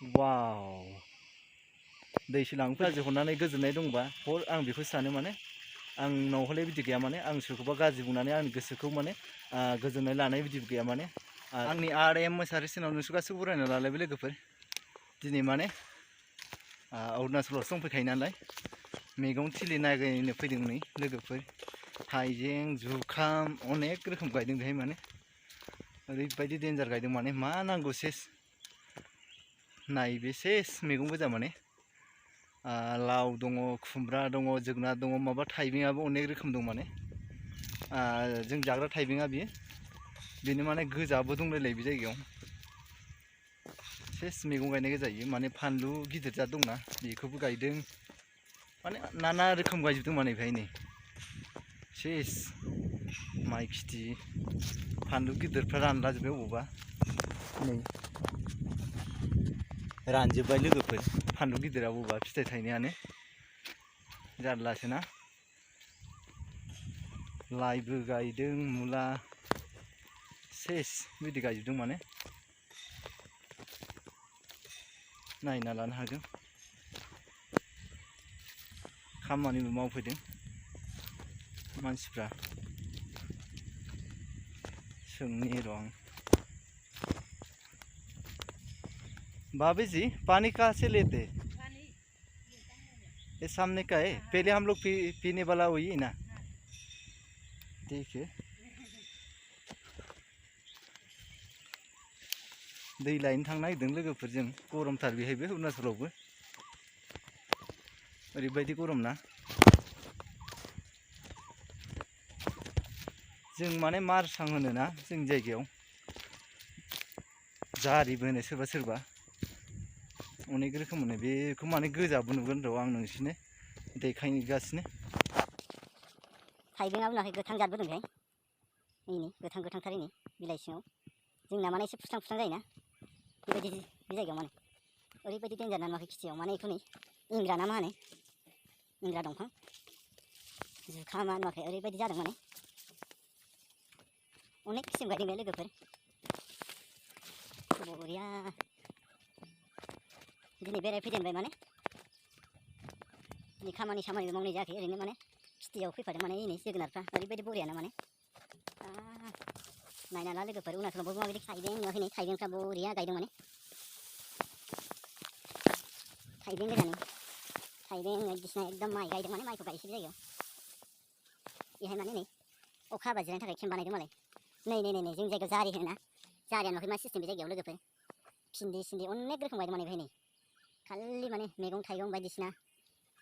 वाव दै सिलांफोरा हरनानै गोजोननाय दंबा हर आं बेखौ सानो माने आंनाव हले बिदि गैया माने आं सोरखौबा गाज्रि बुंनानै आंनि गोसोखौ माने गोजोननाय लानाय बिदि गैया माने आंनि आर.एम. मोसाहारी चेनेलाव नोंसोर गासैबो बरायना लालायबाय लोगोफोर दिनै माने अरुणाचलावसो दंफैखायो नालाय मैगं थिलि नायनो फैदों नै लोगोफोर हाइजें जुखाम अनेक रोखोम गायदों बेहाय माने ओरैबायदि डेन्जार गायदों माने मा नांगौ सेस नायबे सेस मैगं गोजा माने लाव दङ खुमब्रा दङ जोगोनार दङ माबा थाइबेंआबो अनेक रोखोम दं माने जों जाग्रा थाइबेंआ बेनो माने गोजाबो दंलायलायो बे जायगायाव सेस मैगं गायनाय गोजायो माने फानलु गिदिर जाद दंना बेखौबो गायदों माने नाना रोखोम गायजोबदों माने बेहाय नै सेस माइ खिथि फानलु गिदिरफ्रा रानलाजोब्बाय अबावबा नै रानजोब्बाय लोगोफोर फानलु गिदिरा बबेबा फिथाइ थायनायानो जारलासोना लाइबो गायदों मुला सेस बिदि गायजोबदों माने नायना लानो हागोन खामानिबो मावफैदों मानसिफ्रा सोंनि र' आं भाभी जी पानी कहाँ से लेते हैं? ये सामने का है पहले हम लोग पीने वाला वही है ना ठीक है दै लायनो थांनो नागिरदों लोगोफोरजों गरमथार बेहायबो अरुणाचलावबो ओरैबायदि गरम ना जों माने मारसां होनो ना जोंनि जायगायाव जारिबो होनो सोरबा सोरबा अनेक रोखोम होनो बेखौ माने गोजाबो नुगोन र' आं नोंसिनो देखायगासिनो थाइबेंआबो नुवाखै गोथां जादबो दं बेहाय नै गोथां गोथांथार नै बिलाइ सिङाव जोंना माने एसे फुस्लां फुस्लां जायोना बेबायदि बे जायगायाव माने ओरैबायदि डेन्जार ना नुवाखै खिथियाव माने बेखौ नै इंग्रा ना मा होनो इंग्रा दंफां जुखामा नुवाखै ओरैबायदि जादों माने अनेक किसिम गायदों बे लोगोफोर बरिया दिनै बेरायफैजेनबाय माने दिनै खामानि सामानिबो मावनाय जायाखै ओरैनो माने खिथियाव फैफादों माने नै जोगोनारफ्रा ओरैबायदि बरियाना माने नायना ला लोगोफोर अरुणाचलावबो माबायदि थाइबें नुवाखै नै थाइबेंफ्रा बरिया गायदों माने थाइबें गोजानि थाइबें बायदिसिना एकदम माइ गायदों माने माइखौ गायसै बे जायगायाव बेहाय माने नै अखा हाबा जिरायनो थाखाय केम्प बानायदों मालाय नै नै नै जोंनि जायगायाव जारि होनो ना जारिया नुवाखै मा सिस्टेम बे जायगायाव लोगोफोर भिन्दि सिन्दि अनेक रोखोम गायदों माने बेहाय नै खालि माने मैगं थाइगं बायदिसिना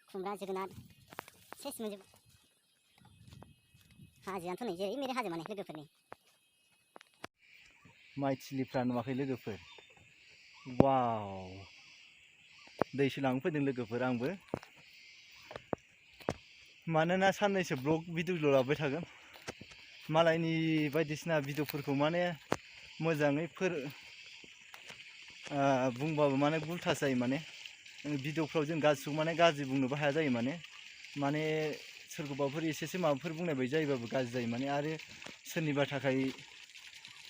खुमब्रा जोगोनार सेस मोनजोब हाजोआनोथ' नै जेरै मेरै हाजो माने लोगोफोरनि माइ थिलिफ्रा नुवाखै लोगोफोर वाव दै सिलांनो फैदों लोगोफोर आंबो मानोना साननैसो ब्लग भिडिअ'ल' लाबोबाय थागोन मालायनि बायदिसिना भिडिअ'फोरखौ माने मोजाङै बुंबाबो माने उल्था जायो माने भिडिअ'फ्राव जों गासिबो माने गाज्रि बुंनोबो हाया जायो माने सोरखौबाफोर एसेसो माबाफोर बुंनाय बायदि जायोबाबो गाज्रि जायो माने आरो सोरनिबा थाखाय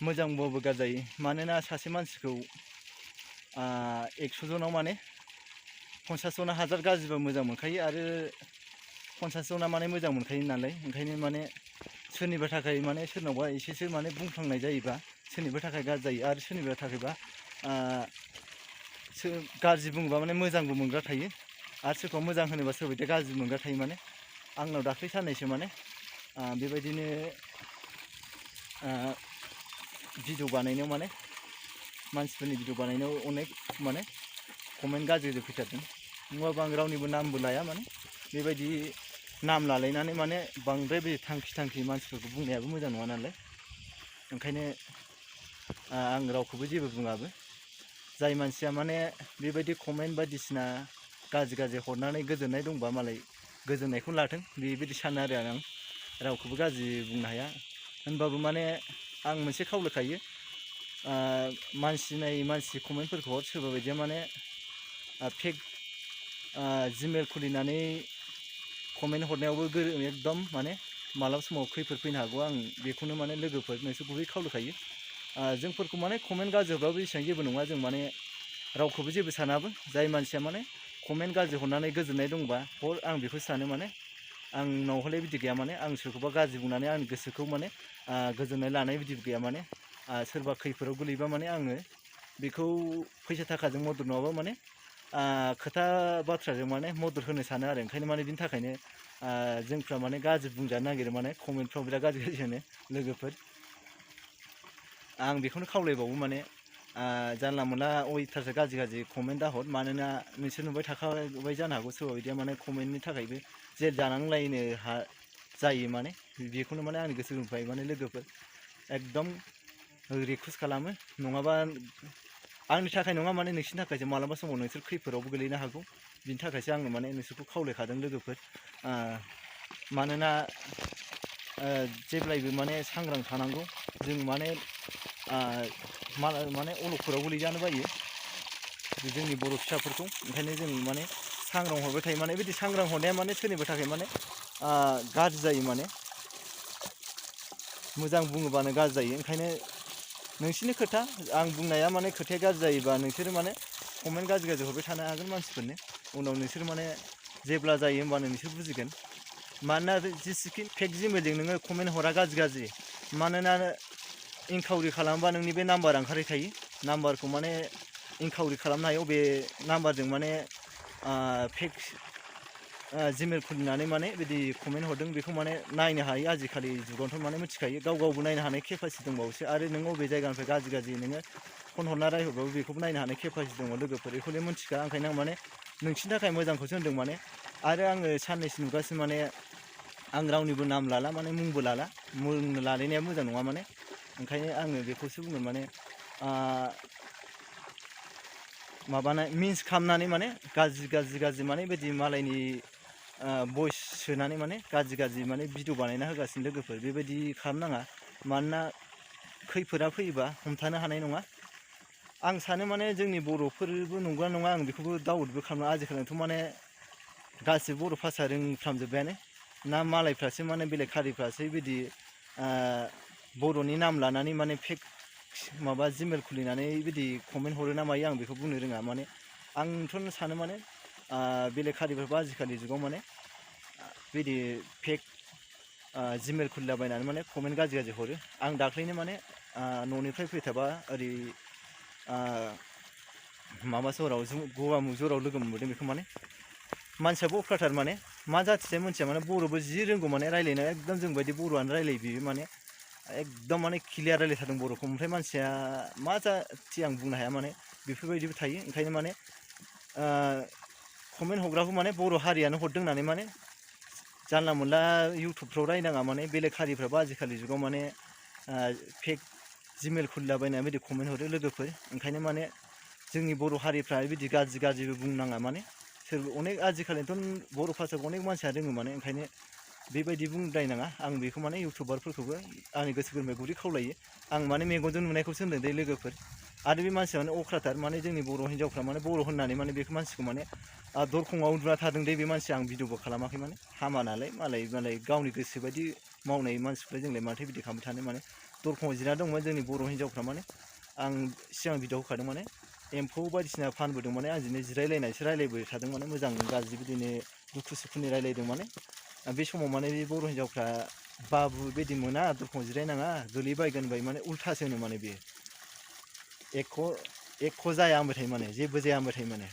मोजांबाबो गाज्रि जायो मानोना सासे मानसिखौ 100 जनाव माने 50 जना हाजार गाज्रिबा मोजां मोनखायो आरो 50 जना माने मोजां मोनखायो नालाय ओंखायनो माने सोरनिबा थाखाय माने सोरनावबा एसेसो माने बुंफ्लांनाय जायोबा सोरनिबा थाखाय गाज्रि जायो आरो सोरनिबा थाखायबा गाज्रि बुङोबा माने मोजांबो मोनग्रा थायो आरो सोरखौबा मोजां होनोबा सोरबायदि गाज्रि मोनग्रा थायो माने आंनाव दाख्लै साननैसो माने बेबायदिनो भिडिअ बानायनायाव माने मानसिफोरनि भिडिअ बानायनायाव अनेक माने कमेन्ट गाज्रि फैथारदों नङाबा आं रावनिबो नामबो लाया माने बेबायदि नाम लालायनानै माने बांद्राय बे थांखि मानसिफोरखौ बुंनायाबो मोजां नङा नालाय ओंखायनो आं रावखौबो जेबो बुङाबो जाय मानसिया माने बेबायदि कमेन्ट बायदिसिना गाज्रि हरनानै गोजोननाय दंबा मालाय गोजोननायखौ लाथों बेबायदि सानो आरो आं रावखौबो गाज्रि बुंनो हाया होनबाबो माने आं मोनसे खावलायखायो मानसि नायै मानसि कमेन्टफोरखौ हर सोरबा बायदिया माने फेक जिमेल खुलिनानै कमेन्ट हरनायावबो एकदम माने मालाबा समाव खैफोद फैनो हागौ आं बेखौनो माने लोगोफोर नोंसोरखौबो खावलायखायो जोंफोरखौ माने कमेन्ट गाज्रिब्लाबो एसेबां जेबो नङा जों माने रावखौबो जेबो सानाबो जाय मानसिया माने कमेन्ट गाज्रि हरनानै गोजोननाय दंबा हर आं बेखौ सानो माने आंनाव हले बिदि गैया माने आं सोरखौबा गाज्रि बुंनानै आंनि गोसोखौ माने गोजोननाय लानाय बिदि गैया माने सोरबा खैफोदाव गोलैबा माने आङो बेखौ फैसा थाखाजों मदद नङाबा माने खोथा बाथ्राजों माने मदद होनो सानो आरो ओंखायनो माने बिनि थाखायनो जोंफ्रा माने गाज्रि बुंजानो नागिरो माने कमेन्टफ्राव बिराद गाज्रि गाज्रि होनो लोगोफोर आं बेखौनो खावलायबावो माने जानला मोनला अयथासार गाज्रि गाज्रि कमेन्ट दाहर मानोना नोंसोर नुबाय थाखाबाय जानो हागौ सोरबा बायदिया माने कमेन्टनि थाखायबो जेल जानांलायनो जायो माने बेखौनो माने आंनि गोसो गोरबोनिफ्राय माने लोगोफोर एकदम रिकुवेस्ट खालामो नङाबा आंनि थाखाय नङा माने नोंसिनि थाखायसो मालाबा समाव नोंसोर खैफोदावबो गोलैनो हागौ बिनि थाखायसो आङो माने नोंसोरखौ खावलायखादों लोगोफोर मानोना जेब्लायबो माने सांग्रां थानांगौ जों माने माने अलखदाव गोलैजानो बायो जोंनि बर' फिसाफोरखौ ओंखायनो जों माने सांग्रां हरबाय थायो माने बिदि सांग्रां हरनाया माने सोरनिबा थाखाय माने गाज्रि जायो माने मोजां बुङोबानो गाज्रि जायो ओंखायनो नोंसिनि खोथा आं बुंनाया माने खोथाया गाज्रि जायोबा नोंसोरो माने कमेन्ट गाज्रि गाज्रि हरबाय थानो हागोन मानसिफोरनो उनाव नोंसोर माने जेब्ला जायो होमबानो नोंसोर बुजिगोन मानोना जेसेखि फेक जिमेलजों नोङो कमेन्ट हरा गाज्रि गाज्रि मानोना इनकाउरि खालामबा नोंनि बे नाम्बार ओंखारहैखायो नाम्बारखौ माने इनकाउरि खालामनो हायो बबे नाम्बारजों माने फेक जिमेल खुलिनानै माने बिदि कमेन्ट हरदों बेखौ माने नायनो हायो आजिखालि जुगावथ' माने मिथिखायो गाव गावबो नायनो हानाय केपासिटि दंबावोसो आरो नों बबे जायगानिफ्राय गाज्रि गाज्रि नोङो फन हरना रायहरबाबो बेखौबो नायनो हानाय केपासिटि दङ लोगोफोर बेखौलाय मिथिखा ओंखायनो आं माने नोंसिनि थाखाय मोजांखौसो होनदों माने आरो आङो साननैसो नुगासिनो माने आं रावनिबो नाम लाला माने मुंबो लाला मुं लालायनाया मोजां नङा माने ओंखायनो आङो बेखौसो बुंगोन माने माबानाय मिन्स खालामनानै माने गाज्रि माने बिदि मालायनि भइस सोनानै माने गाज्रि माने भिडिअ बानायना होगासिनो लोगोफोर बेबायदि खालामनाङा मानोना खैफोदा फैयोबा हमथानो हानाय नङा आं सानो माने जोंनि बर'फोरबो नंगौना नङा आं बेखौबो डाउटबो खालामो आजिखालिथ' माने गासिबो बर' भाषा रोंफ्रामजोब्बायानो ना मालायफ्रासो माने बेलेग हारिफ्रासो बिदि बर'नि नाम लानानै माने फेक माबा जिमेल खुलिनानै बिदि कमेन्ट हरो ना मायो आं बेखौ बुंनो रोङा माने आंथ' सानो माने बेलेग हारिफ्राबो आजिखालि जुगाव माने बिदि फेक जिमेल खुलिलाबायनानै माने कमेन्ट गाज्रि गाज्रि हरो आं दाख्लैनो माने न'निफ्राय फैथाबा ओरै माबा सहराव गगामुग जराव लोगो मोनबोदों बेखौ माने मानसियाबो अख्राथार माने मा जाथिथाय मोनथिया माने बर'बो जि रोंगौ माने रायलायनो एकदम जोंबायदि बर'आनो रायलायो बियो माने एकदम माने क्लियार रायलायथारदों बर'खौ ओमफ्राय मानसिया मा जाथि आं बुंनो हाया माने बेफोरबायदिबो थायो ओंखायनो माने कमेन्ट हरग्राखौ माने बर' हारियानो हरदों होननानै माने जानला मोनला इउटुबफ्राव रायनाङा माने बेलेग हारिफ्राबो आजिखालि जुगाव माने फेक जिमेल खुलिलाबायनानै बिदि कमेन्ट हरो लोगोफोर ओंखायनो माने जोंनि बर' हारिफ्रा बिदि गाज्रिबो बुंनाङा माने सोर अनेक आजिखालिथ' बर' भाषाखौ अनेक मानसिया रोङो माने ओंखायनो बेबायदि बुंद्रायनाङा आं बेखौ माने इउटुबारफोरखौबो आंनि गोसो गोरबोनिफ्राय गुरै खावलायो आं माने मेगनजों नुनायखौसो होनदों दे लोगोफोर आरो बे मानसिया माने अख्राथार माने जोंनि बर' हिन्जावफ्रा माने बर' होननानै माने बे मानसिखौ माने दरखंआव उन्दुना थादों दे बे मानसिया आं भिडिअबो खालामाखै माने हामा नालाय मालाय गावनि गोसो बायदि मावनाय मानसिफ्रा जोंलाय माथो बिदि खालामबाय थानो माने दरखंआव जिरायना दंमोन जोंनि बर' हिन्जावफ्रा माने आं सिगां भिडिअ होखादों माने एम्फौ बायदिसिना फानबोदों माने आंजोंनो जिरायलायनायसो रायलायबाय थादों माने मोजां गाज्रि बिदिनो दुखु सुखुनि रायलायदों माने बे समाव माने बे बर' हिन्जावफ्रा बाबु बिदि मोना दरखंआव जिरायनाङा गोलैबायगोन बाय माने उल्थासो होनो माने बे एख' जाया होनबाय थायो माने जेबो जाया होनबाय थायो माने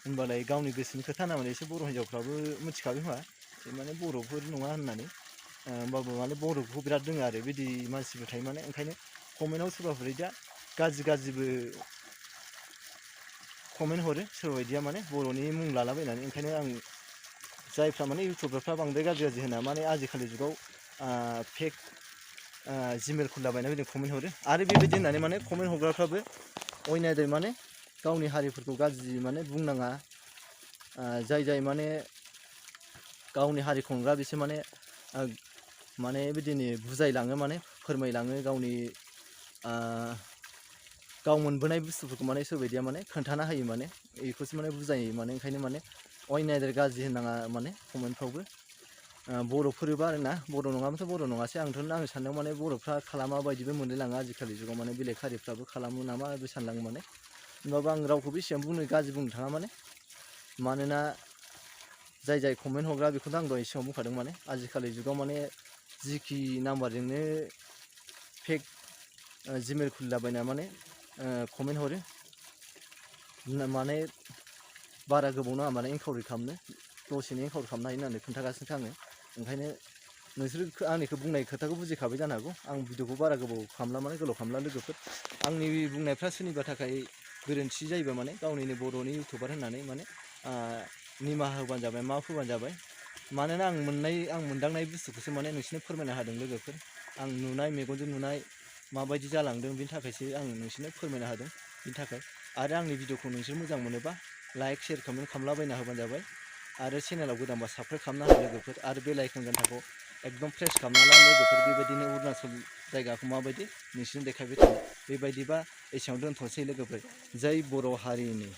होनबालाय गावनि गोसोनि खोथा होनना माने एसे बर' हिन्जावफ्राबो मिथिखागोन खोमा माने बर'फोर नङा होननानै होमबाबो माने बर'खौ बिराद रोङो आरो बिदि मानसिबो थायो माने ओंखायनो कमेन्टआव सोरबाफोर दा गाज्रिबो कमेन्ट हरो सोरबा बायदिया माने बर'नि मुं लालाबायनानै ओंखायनो आं जायफ्रा माने इउटुबारफ्रा बांद्राय गाज्रि होना माने आजिखालि जुगाव फेक जिमेल खुलिलाबायना बिदिनो कमेन्ट हरो आरो बेबायदि होननानै माने कमेन्ट हरग्राफ्राबो अयनायदाय माने गावनि हारिफोरखौ गाज्रि माने बुंनाङा जाय माने गावनि हारिखौ अनग्रा बिसोर माने बिदिनो बुजायलाङो माने फोरमायलाङो गावनि गाव मोनबोनाय बुस्थुफोरखौ माने सोरबायदिया माने खोन्थाना होयो माने बेखौसो माने बुजायो माने ओंखायनो माने अयनायदाय गाज्रि होननाङा माने कमेन्टफ्रावबो बर'फोरबो आरोना बर' नङाबाथ' बर' नङासै आं साननायाव माने बर'फ्रा खालामा बायदिबो मोनलायलाङो आजिखालि जुगाव माने बेलेग हारिफ्राबो खालामो नामाबो सानलाङो माने होमबाबो आं रावखौबो एसेबां गाज्रि बुंनो थाङा माने मानोना जाय कमेन्ट हरग्रा बेखौथ' आं दहाय सिगाङाव बुंखादों माने आजिखालि जुगाव माने जिखि नाम्बारजोंनो फेक जिमेल खुलिलाबायना माने कमेन्ट हरो माने बारा गोबाव नाङा माने इनकाउरि खालामनो दसेनो इनकाउरि खालामनो हायो होननानै खोन्थागासिनोखा आङो ओंखायनो नोंसोर आंनिखौ बुंनाय खोथाखौ बुजिखाबाय जानो हागौ आं भिडिअखौ बारा गोबाव खालामला माने गोलाव खालामला लोगोफोर आंनि बुंनायफ्रा सोरनिबा थाखाय गोरोन्थि जायोबा माने गावनिनो बर'नि इउटुबार होननानै माने निमाहा होबानो जाबाय माफ होबानो जाबाय मानोना आं मोनदांनाय बुस्थुखौसो माने नोंसोरनो फोरमायना होदों लोगोफोर आं नुनाय मेगनजों नुनाय माबायदि जालांदों बेनि थाखायसो आं नोंसोरनो फोरमायना होदों बेनि थाखाय आरो आंनि भिडिअखौ नोंसोर मोजां मोनोबा लाइक शेयार कमेन्ट खालामलाबायना होबानो जाबाय आरो चेनेलाव गोदानबा साबस्क्राइब खालामना हो लोगोफोर आरो बेल आइकन घन्टाखौ एकदम प्रेस खालामना ला लोगोफोर बेबायदिनो अरुणाचल जायगाखौ माबायदि नोंसोरनो देखायबाय थायो बेबायदिबा एसेयावनो दोनथ'नोसै लोगोफोर जै बर' हारिनि